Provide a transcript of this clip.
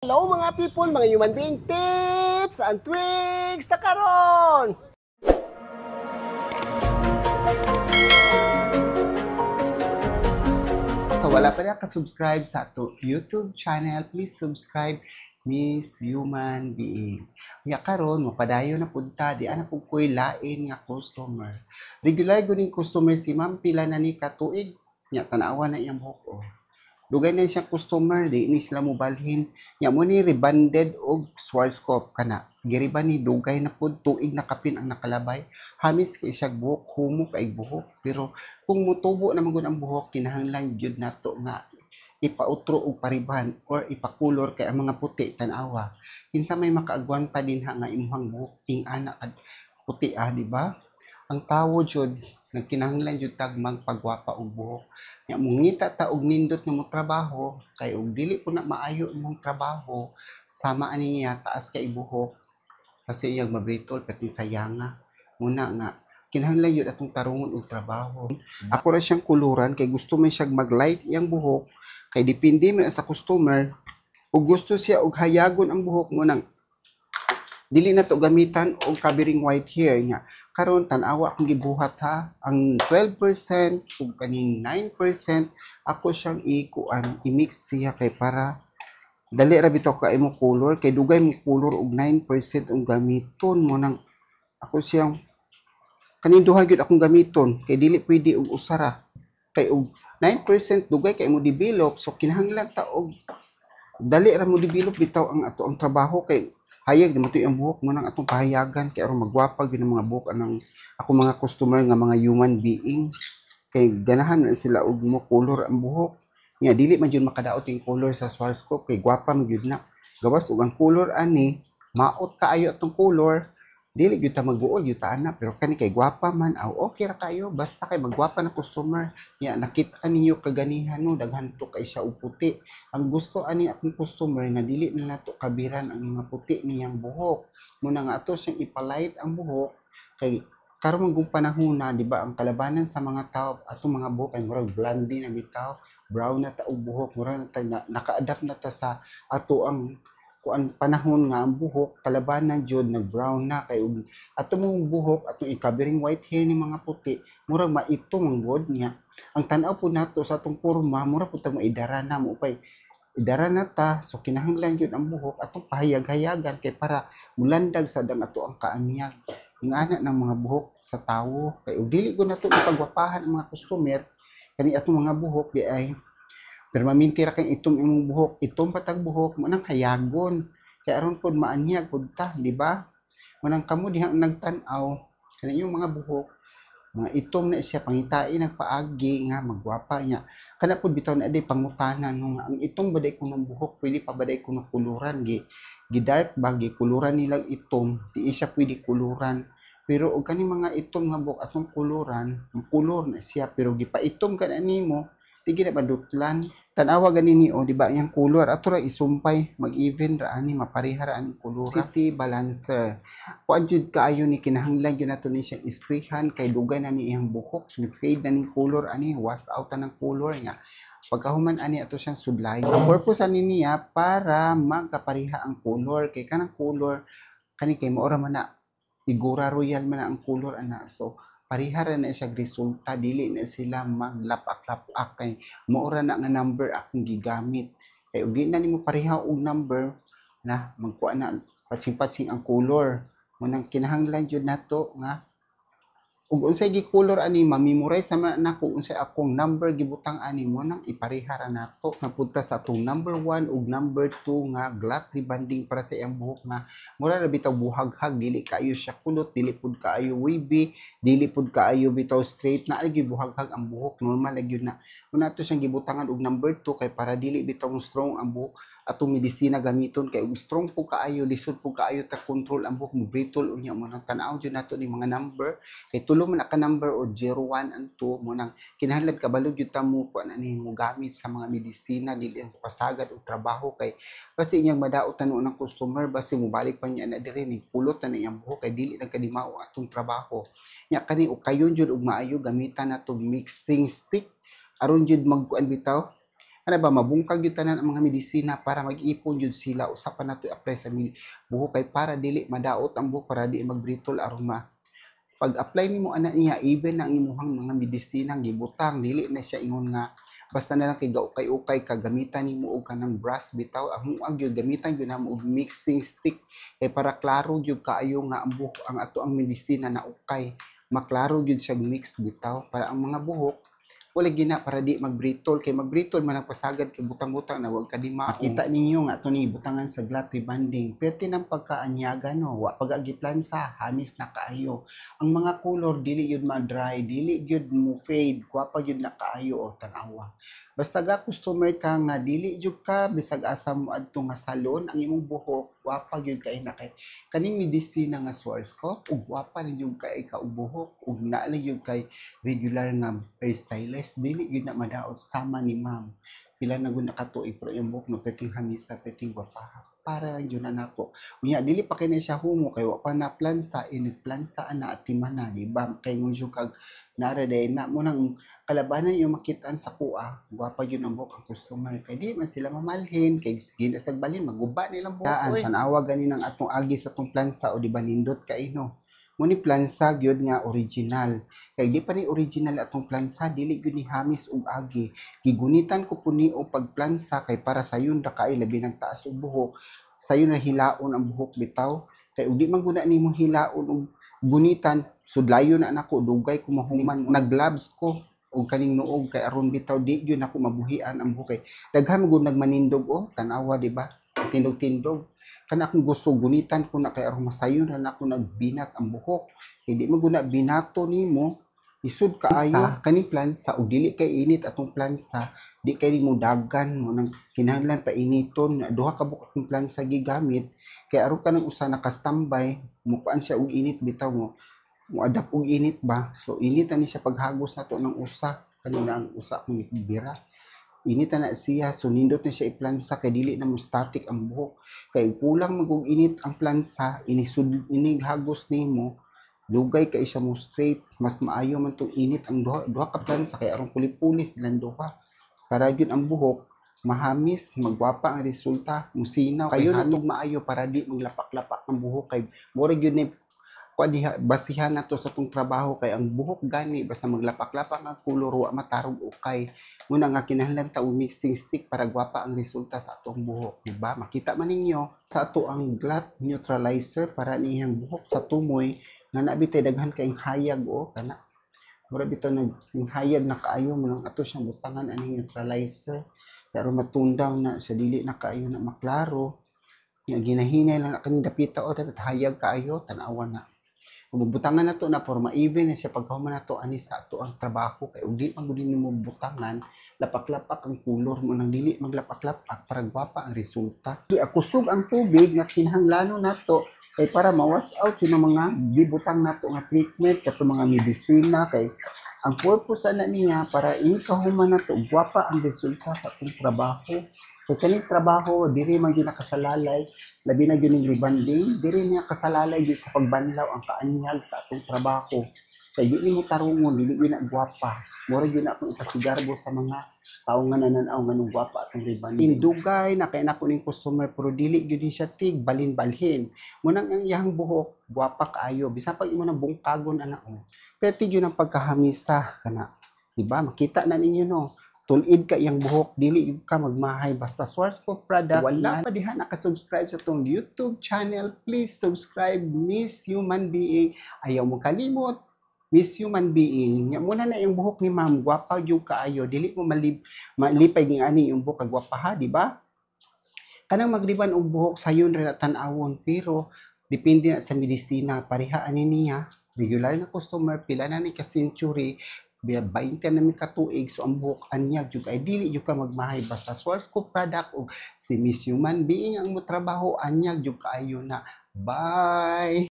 Hello mga people, mga human being tips and tricks na karon. So wala pa na ka-subscribe sa ato YouTube channel, please subscribe Miss Human Being. Nga karon mapadayon na punta di ana pud koy lain nga customer. Regular guning customer si Ma'am, pila na ni katuig nya, tan-awa na iyang buhok oh. Dugay na siya customer, di ni sila mobalhin. Nya mo ni rebanded og Schwarzkopf kana. Giriban ni dugay na pud, tuig na kapin ang nakalabay. Hamis kay siya buhok, humok kay buhok, pero kung mutubo na man gud ang buhok, kinahanglan gyud nato nga ipautro og pariban or ipakulor kay ang mga puti, tan-awa. Kinsa may makaagwanta dinha nga imong buhok ting ana kad puti ah, di ba? Ang tawo jud nagkinahanglan jud tag magpagwapa og buhok. Nya mongita ta og nindot nga mo trabaho kay og dili po na maayo imong trabaho sama ani niya taas kay buhok kasi iyang mabritol pati sayanga. Muna nga kinahanglan yun atong tarungon og trabaho. Ako ra siyang kuluran kay gusto man siyang mag-light iyang buhok kay depende man sa customer ug gusto siya og hayagon ang buhok mo nang dili na to gamitan og covering white hair nga. Karon tan-awa akong gibuhat ha, ang 12% ug kaning 9% ako siyang ikuan, i-mix siya kay para dali ra bitaw ka imo color kay dugay mo color og 9% ang gamiton mo nang ako siyang kaning duha gyud akong gamiton kay dili pwede og usa ra kay og 9% dugay kay mo develop, so kinahanglan ta og dali ra mo develop bitaw ang ato ang trabaho kay hayag di mo ang buhok mo nang atong pahayagan kay aron magwapa gyud ang mga buhok anang ako mga customer nga mga human being kay ganahan na sila og mo color ang buhok nga dili man jud makadaot yung color sa Schwarzkopf kay gwapa man gyud na gawas og ang color ani maot kaayo atong color, dili gyud ta magbuol gyud ta ana, pero kani kay gwapa man aw okay ra kayo basta kay magwapa na customer. Nya nakita ninyo kaganihan no, daghan to kay siya og puti. Ang gusto ani akong customer nga dili na nato kabiran ang mga puti niyang buhok, muna nga ato siyang ipalight ang buhok kay karon man panahon na, di ba, ang kalabanan sa mga tao atong mga buhok ay murag blondie na bitaw, brown na ta og buhok, murag na ta, na, naka-adapt na ta sa ato ang kuan panahon nga ang buhok kalabanan jud nag brown na kay og ato mong buhok atong i-covering white hair ni mga puti murag maitom ang god niya. Ang tan-aw po nato sa atong porma murag pud tag maidara na mo pay idara na ta, so kinahanglan jud ang buhok atong pahayag-hayagan kay para mulandag sa dang ato ang kaanyag ng ana ng mga buhok sa tawo kay og dili gud nato ipagwapahan ang mga customer kani atong mga buhok di ay permanente ra kay itom imong buhok, itom patag buhok mo nang hayagon kay aron pod maanyag pud ta, di ba? Manang kamo diha nagtan-aw kani inyong mga buhok mga itom na siya, pangitain nagpaagi nga magwapa niya. Kana pud bitaw na day pangutana no nga ang itom ba day kunong buhok pwede pa ba day kuno kuluran, gi gi dark ba gi kuluran nilang itom, di siya pwede kuluran. Pero og kani mga itom nga buhok atong kuluran, ang kulor na siya pero gipaitom ka na nimo di gid na madutlan. Tan-awa gani ni o, di ba iyang color ato ra isumpay, mag-even ra ani, mapareha ra ani color. City balancer kuan jud kaayo ni, kinahanglan gyud nato ni siyang isprayhan kay dugay na ni iyang buhok, ni fade na ning color ani, wash out na ng color niya. Pagkahuman ani ato siyang sudlay. Ang purpose ani niya para magkapareha ang color kay kanang color kani kay mao ra man na igura royal man na ang color ana, so pareha ra na siya resulta, dili na sila maglapak-lapak kay mao ra na nga number akong gigamit kay og di na nimo pareha og number na magkuha na patsing-patsing ang color. Munang kinahanglan jud nato nga ug unsay gi-color ani ma-memorize naman nako unsay akong number gibutang ani mo nang ipareha ra nato. Napunta sa atong number 1 ug number 2 nga glatt rebanding para sa iyang buhok nga mura ra bitaw buhaghag, dili kaayo siya kulot, dili pud kaayo wavy, dili pud kaayo bitaw straight na lagi buhaghag ang buhok, normal lagi gyud na. Muna ato siyang gibutangan og number 2 kay para dili bitaw strong ang buhok atong medisina gamiton kay og strong po kaayo lisod po kaayo ta control ang buhok mo brittle unya. Mo nang tan-aw jud nato ni mga number kay tulo man ka number o 0, 1 and 2 mo nang kinahanglan kabalo gyud ta mo kuan ani mo gamit sa mga medisina, dili ang pasagad og trabaho kay basi inyang madaot na ng customer, basi mobalik pa niya na diri ni kulot na iyang buhok kay dili nagkadimao atong trabaho nya. Kani og kayon jud og maayo gamitan nato mixing stick aron jud magkuan bitaw. Ano ba, mabungkag gyud tanan ang mga medisina para mag-ipon gyud sila. Usa pa nato i-apply sa buhok kay para dili madaot ang buhok, para di mag-brittle, aron ma pag-apply nimo ana niya, even na ang imuhang mga medisina gibutang, dili na siya ingon nga basta na lang kay gaukay-ukay ka, gamitan nimo og kanang brush bitaw. Ang muag gyud, gamitan gyud namo og mixing stick kay para klaro gyud kaayo nga ang buhok, ang ato ang medisina na ukay, maklaro gyud siya mix bitaw, para ang mga buhok wala gina, para di mag-brittle, kay mag-brittle man ang pasagad kay butang-butang na wag ka di makita ninyo nga ato ni butangan sa Glatt rebonding. Pwede ng pagkaanyaga, no? Wa pag plansa, hamis na kaayo ang mga color, dili yun ma-dry, dili gyud mo fade, gwapa gyud na kaayo o tan-awa. Basta ga customer ka nga dili jud ka bisag asa mo adto nga salon, ang imong buhok gwapa gyud kay na, kay kaning medisina nga Schwarzkopf ug gwapa rin jud kay ka og buhok, ug naa lang jud kay regular nga hairstylist, dili gyud na madaot sama ni ma'am. Pila na gud nakatuig, pero yung buhok no, peting hamisa, peting gwapa para lang jud na nako. Unya dili pa kay na siya humo kay wa pa na plansa, inigplansa ana at na, di ba? Kay ngun jud kag nara day na mo nang kalabanan yung makitaan sa kuha, gwapa yun ang buhok ang customer kay di man sila mamalhin, kay ginas nagbalhin, maguba nilang buhok. Oy, tanawa gani ng atong agi sa atong plansa o, di ba nindot kay no? Mo ni plansa gyud nga original, kay di pa ni original atong plansa, dili gyud ni hamis og agi. Gigunitan ko puni og pagplansa kay para sayon ra kaayo, labi ng taas og buhok, sayon na hilaon ang buhok bitaw, kay ug di man guna nimo hilaon og gunitan, sudlayon na nako, dugay ko mahuman. Nag-gloves ko og kaning nuog kay aron bitaw di gyud nako mabuhian ang buhok, kay daghan gud nagmanindog oh. Tan-awa, di ba, tindog-tindog. Kana akong gusto, gunitan ko na kay aron masayon ra nako nagbinat ang buhok, kay di man guna binato nimo, isud kaayo kaning plansa og dili kay init atong plansa, di kay nimo dagan mo nang kinahanglan pa initon. Duha ka buok akong plansa gigamit kay aron kanang usa naka-standby, mukuan siya og init bitaw, mo mo adapt og init ba. So init na ni siya paghagos nato ng usa. Kanina ang usa akong bira, init na siya, so nindot na siya iplansa kay dili na mo static ang buhok, kay kulang magug init ang plansa, inisud inighagos nimo, dugay kay siya mo straight. Mas maayo man tong init ang duha, duha ka plansa kay aron puli-puli silang duha, para gyud ang buhok mahamis, magwapa ang resulta, musinaw kayo na tug maayo, para di maglapak-lapak ang buhok, kay mura gyud ni kuan diha, basihan na to sa tong trabaho, kay ang buhok gani basta maglapak-lapak ang kolor, wa matarog ukay. Muna nga kinahanglan ta og mixing stick para gwapa ang resulta sa atong buhok, di ba? Makita man ninyo sa ato ang Glatt neutralizer para niyang buhok sa tumoy nga nabi tay daghan kay hayag o kana mura bitaw nag yung hayag na kaayo mo lang, ato siyang butangan aning neutralizer pero matundaw na sa dili na kaayo na maklaro nga ginahinay lang na kaning dapita o dapat hayag kaayo. Tan-awa na. Kung butangan na to na forma, even na siya pagkahuman na to ani sa ato ang trabaho, kay ug di man gud nimo butangan, lapak-lapak ang kulor mo nang dili maglapak-lapak para gwapa ang resulta. Di kusog ang tubig nga kinahanglanon nato kay para ma-wash out yung mga gibutang nato nga treatment, kato mga medisina, kay ang purpose ana niya para ikahuman nato, gwapa ang resulta sa atong trabaho. Kay kaning trabaho diri man gyud nakasalalay, labi na gyud ning rebonding, diri niya kasalalay gyud sa pagbanlaw ang kaanyag sa atong trabaho. Kay di nimo tarungon, dili gyud na gwapa. Mura gyud na akong ipasigarbo sa mga tawo nga nananaw nganong gwapa atong rebonding. Dugay na kay nako ning customer, pero dili gyud ni siya tig balhin-balhin. Munang ang iyang buhok gwapa kaayo, bisan pag imo nang bungkagon ana oh. Pwede gyud ang pagkahamisa kana. Diba? Makita na ninyo, no? Tulid ka iyang buhok, dili ka magmahay basta Schwarzkopf product. Wala pa diha naka-subscribe sa tong YouTube channel, please subscribe, Miss Human Being. Ayaw mo kalimot, Miss Human Being. Nya muna na yung buhok ni ma'am, gwapa gyud kaayo, dili mo malipay ng ani yung buhok kag gwapa ha, di ba? Kanang magriban og buhok sayon ra na tan-awon, pero depende na sa medisina. Pareha ani niya, regular na customer, pila na ni ka century, 20 na mi katuig, so ang buhok anyag jud ay dili jud ka magmahay basta Schwarzkopf product og si Miss Human Being ang mo trabaho, anyag jud kaayo na. Bye.